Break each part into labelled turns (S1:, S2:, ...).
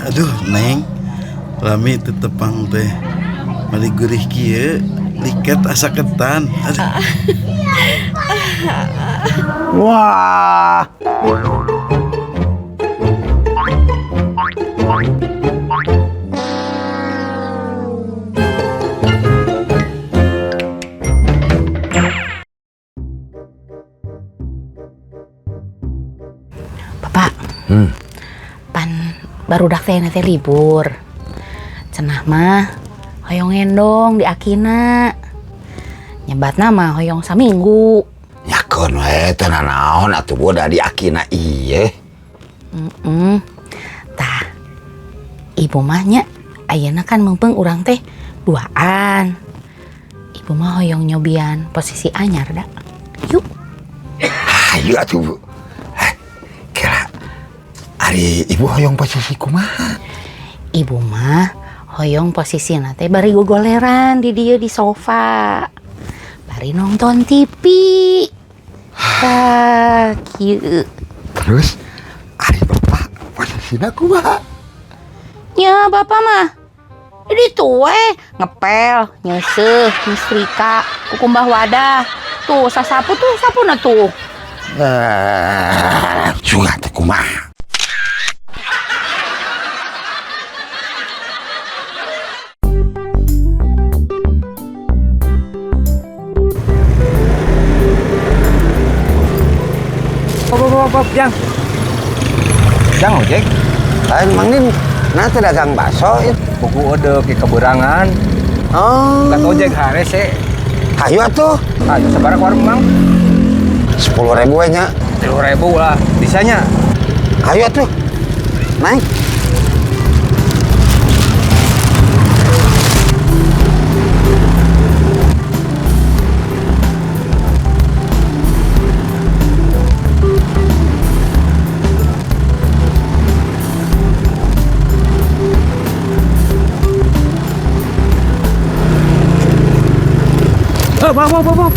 S1: Aduh, Neng. Lami teu tepang teh. Mani gurih kieu, liket asa ketan. Aduh.
S2: Wah.
S3: Bapak, pan barudak teh nanti libur. Cenah mah hoyong ngendong di akina. Nyebatna mah hoyong saminggu.
S2: Nya keun we teu nanaon atuh Bu da di akina ieu.
S3: Tah, ibu mah nya ayeuna kan meungpeung urang teh duaan. Ibu mah hoyong nyobian posisi anyar da. Yuk.
S2: Hayu atuh Bu. Kira ari ibu hoyong posisi kumaha?
S3: Ibu mah hoyong posisi teh bari gogoleran di dieu di sofa. Bari nonton TV. Tah, kieu.
S2: Terus ari bapak posisina kumaha?
S3: Nya bapak mah di tuh we ngepel, nyeuseuh, nyetrika, kukumbah wadah. Tuh sasapu tuh sapuna tuh.
S2: Sugan teh kumaha?
S4: Hop, hop, hop, hop, Jang. Jang ojek.
S2: Lain Mang Din, nah teh dagang bakso ieu.
S4: Buku ode ke keberangan.
S2: Oh.
S4: Enggak ojek harese.
S2: Hayu atuh.
S4: Ah, sabaraha warung Mang?
S2: 10.000 we nya.
S4: 3.000 lah. Bisanya.
S2: Hayu atuh. Naik.
S4: Eh, bang, bang, bang, bang.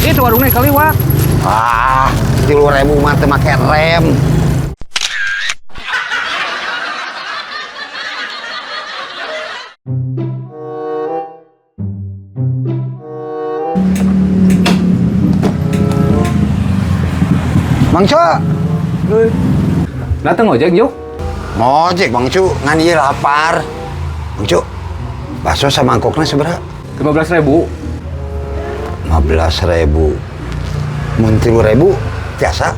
S4: Itu warungnya kaliwat.
S2: Ah, 3.000 mah teu make rem. Mang Cu.
S4: Datang ojek yuk.
S2: Ngojek Bang Cu, ngan ieu lapar. Bang Cu, bakso samangkokna sabaraha?
S4: 15.000.
S2: 15.000. Mun 3.000 tiasa.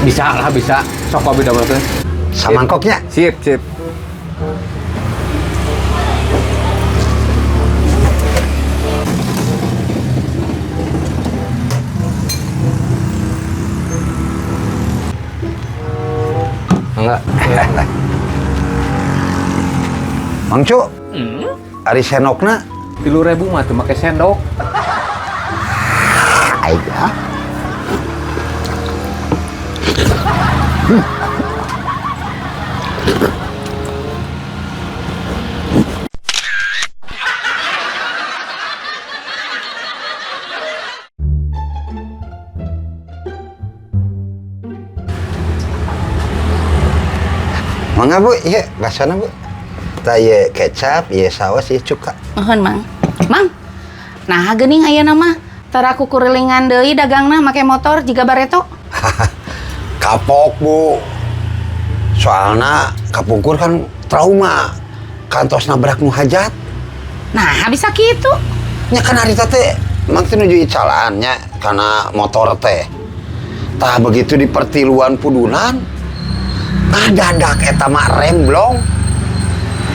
S4: Bisa lah, bisa. Sok abi damelkeun.
S2: Samangkoknya.
S4: Sip, sip. Enggak.
S2: Mang Cu, ari sendokna?
S4: 3.000 mah teu make sendok.
S2: Aing ah. Mangga Bu, ieu basona Bu. Tah ieu kecap, ieu saus, ieu cuka.
S3: Nuhun, Mang. Mang. Nah, geuning ayeuna mah tara kukurilingan deui dagangna make motor jiga bareto.
S2: Kapok, Bu. Soalna kapungkur kan trauma. Kantos nabrak nu hajat.
S3: Nah, bisa kitu.
S2: Nya kan harita teh mang teh nuju icalan nya kana motor teh. Tah begitu di pertiluan Pudunan, ngadadak eta mah rem blong.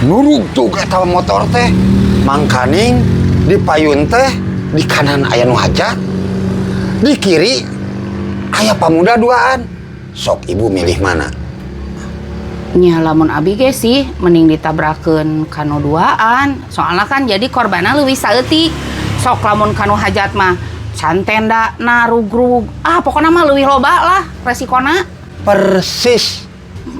S2: Nurugtug eta motor teh. Mangkaning di payun teh di kanan aya nu hajat, di kiri aya pamuda duaan. Sok ibu milih mana?
S3: Nya lamun abi ge sih mending ditabrakeun kanu duaan. Soalna kan jadi korbanna leuwih saeutik. Sok lamun kanu hajat mah can tenda na rugrug. Ah pokona mah leuwih loba lah resikona.
S2: Persis.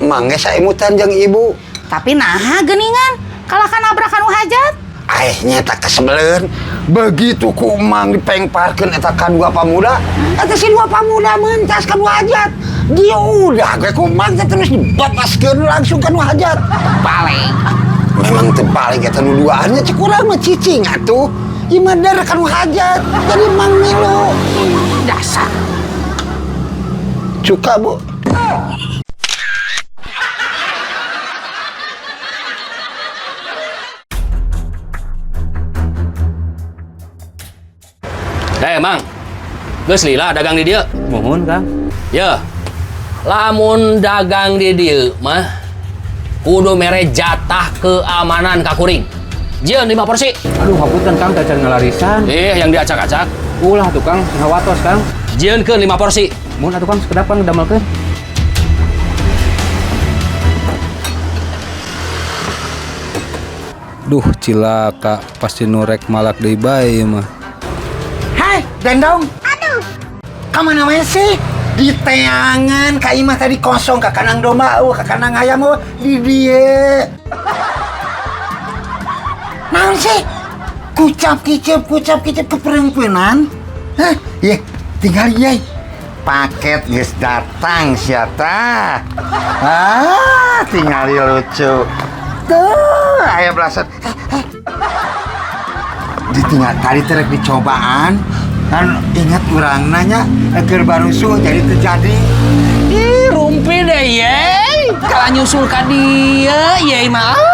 S2: Mangge saemutan jeung ibu.
S3: Tapi naha geuningan kalah kana nabrak kanu hajat.
S2: Aehnya tak kesebelen. Begitu ku emang dipengparkeun eta ka dua pamuda, eta si dua pamuda mentas ka dua hajat. Dia udah gue kumang teh terus dibabaskeun langsung ka nu hajat.
S3: Balik.
S2: Memang teu balik eta nu duaannya, cek urang mah cicing atuh. Ieu mah der ka nu hajat. Jadi mang milu.
S3: Dasar.
S2: Cuka, Bu.
S5: Eh, Mang. Geus lila dagang di dieu.
S4: Muhun, Kang.
S5: Ya. Lamun dagang di dieu mah kudu mere jatah keamanan ka kuring. Jieun 5 porsi.
S4: Aduh, hapunten Kang, tacan ngalarisan.
S5: Eh, yang diacak-acak.
S4: Ulah tuh Kang, ngawatos Kang.
S5: Jieunkeun 5 porsi.
S4: Mun atuh Kang sekedapan damelkeun.
S6: Duh, cilaka, pasti nurek malak deui bae ieu mah.
S2: Hai, Dendong. Aduh. Kamu namanya sih? Di teangan ka imah tadi kosong ka kanang domba ka kanang ayam di dieu. Naon sih? Kucap kicap keperempuanan. Hah? Iya, tinggal iya. Paket geus datang siapa? Ah, tinggal lucu. Tuh, aya belasan. Eh, eh. Ditinggal tadi terek dicobaan kan, ingat urang nanya keur barusuh jadi terjadi.
S5: Ih, rumpi deh, ye. Kalau nyusul ka dieu, ye mah. Ah.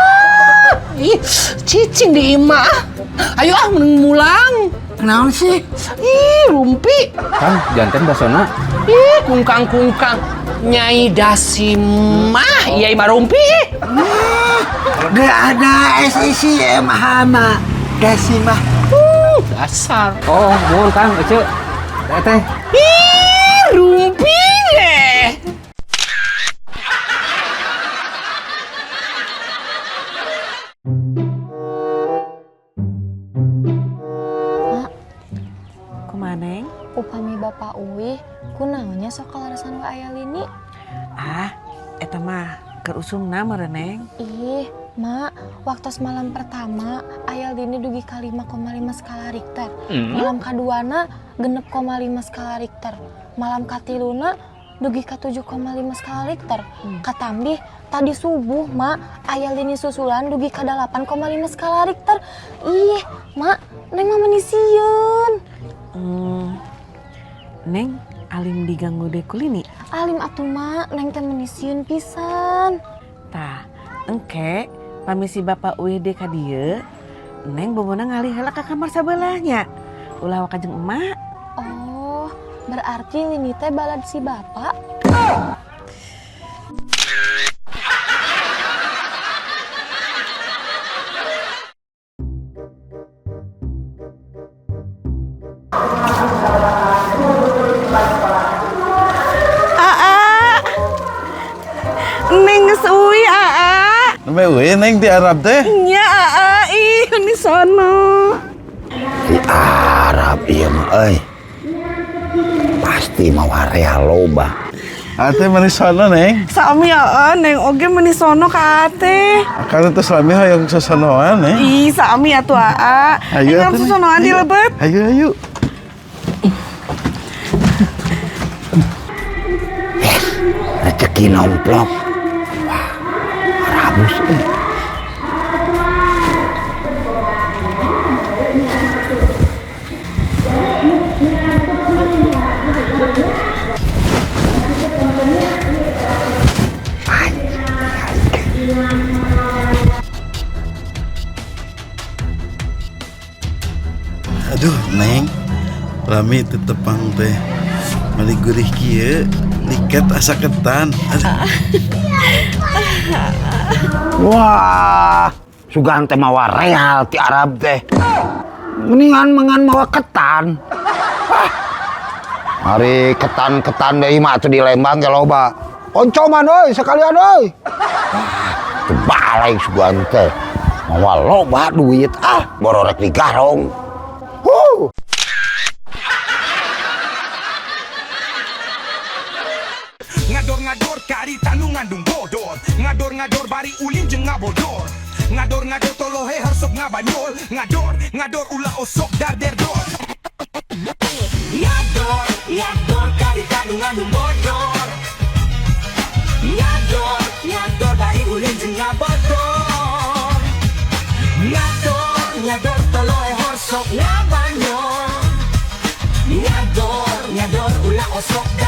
S5: Ih, cicing di imah. Ayo ah, mending mulang.
S2: Naon sih?
S5: Ih, rumpi.
S4: Kang, janten basona.
S5: Ih, kungkang-kungkang. Nyai Dasimah, iya mah rumpi.
S2: Udah ada SIC M H Dasimah.
S5: Dasar.
S4: Oh, muhun Kang, ece. Teh teh.
S5: Ih, rumpi deh.
S7: Mak,
S8: Kumaha, Neng?
S7: Upami Bapak uih, kunaon nya sok kaleresan wa aya lini?
S8: Ah, eta mah keur usumna meureun, Neng.
S7: Ih, Mak, waktu malam pertama aya lini dugi ka 5,5 skala Richter. Malam kaduana 6,5 skala Richter. Malam katiluna dugi ka 7,5 skala Richter. Katambih tadi subuh, Mak, aya lini susulan dugi ka 8,5 skala Richter. Ih, Mak, Neng mah meni sieun.
S8: Neng, alim diganggu deui ku lini.
S7: Alim atuh, Mak, Neng teh meni sieun pisan.
S8: Tah, engke pami si Bapak uih deui ka dieu, Neng bobona ngalih heula ka kamar sabelahnya. Ulah waka jeung emak.
S7: Oh, berarti lini teh balad si Bapak?
S8: Aa. Neng geus uih, Aa.
S1: Nembe euy Neng di Arab teh.
S8: Nya, Aa, ih ini sono.
S2: Di Arab ieu mah euy. Pasti mawa real loba.
S1: Ate meni sono, Neng.
S8: Sami Aa, Neng oge meni sono ka ate.
S1: Akang teh salami hoyong sosonoan, Neng.
S8: Ih, sami atuh Aa.
S1: Ayo
S8: Ayo
S1: atuh, Neng.
S8: sosonoan di
S1: Ayo.
S8: lebet.
S1: Ayo ayo.
S2: Yes, rezeki nomplok. Wah, rabus euy.
S1: Aduh, Neng. Lami teu tepang teh. Mani gurih kieu, liket asa ketan. Aduh.
S2: Wah, sugan teh mawa real ti Arab teh. Mendingan mangan mawa ketan. Ah. Ari ketan-ketan deui mah atuh di Lembang ge loba. Oncoman euy sekalian euy. Ah, teu balik sugan teh. Mawa loba duit ah, bororek digarong. Huh.
S9: Ngador-ngador karita nu ngandung bodor. Ngador-ngador bari ulin jeung ngabodor. Ngador-ngador tolohe hersok ngabanyol. Ngador, ngador ulah osok darderdor. Ngador, ngador karita nu ngandung bodor. Ngabanyol. Ngador, ngador ulah osok.